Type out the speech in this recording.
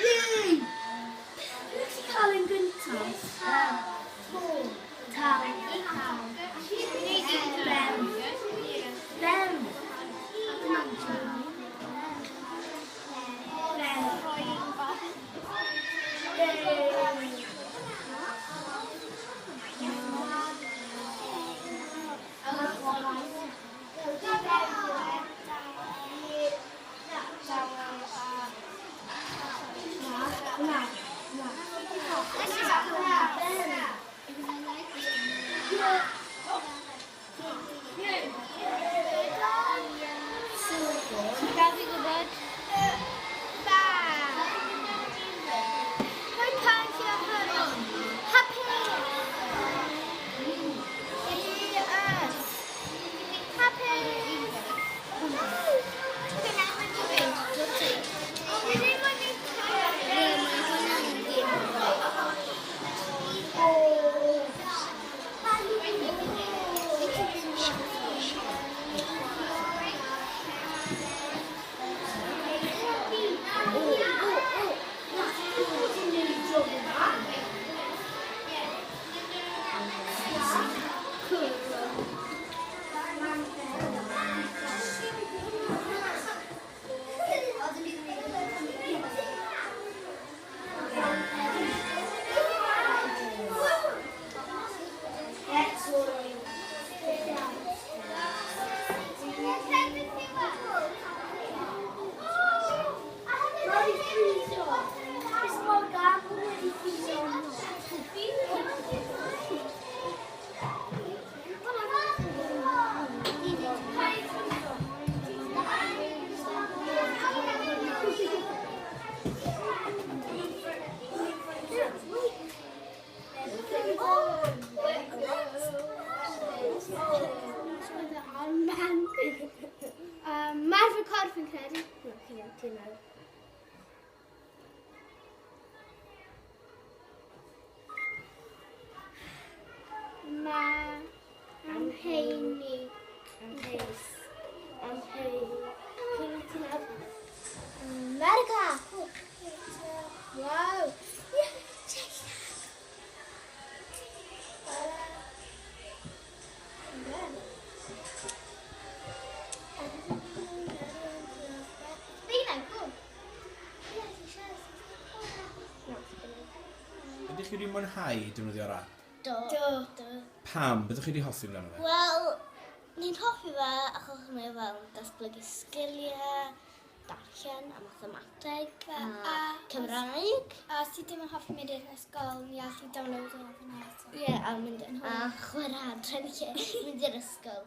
Yay! Dwi wedi cael un gyntaf. Tal. Bem. Bem. Bem. Gaf fi gwybod? Ba. Mae'n cael Hapus. Yes. Hapus. Ie, mae hwnna'n gêm rhaid. Mae'r fy corff yn credu. Ti'n meddwl. Mae amheini. Amheus. Amhei. America! Wow! Ydych chi wedi mwynhau defnyddio'r app? Do. Do. Do. Pam? Byddwch chi wedi hoffi amdano fe? Wel, ni'n hoffi fe achos mae fel yn datblygu sgiliau, darllen a mathemateg a Cymraeg. A os ti ddim yn hoffi mynd i'r ysgol, ni allu download o fyna eto. Ie, a mynd a chwarae adre yn lle mynd i'r ysgol.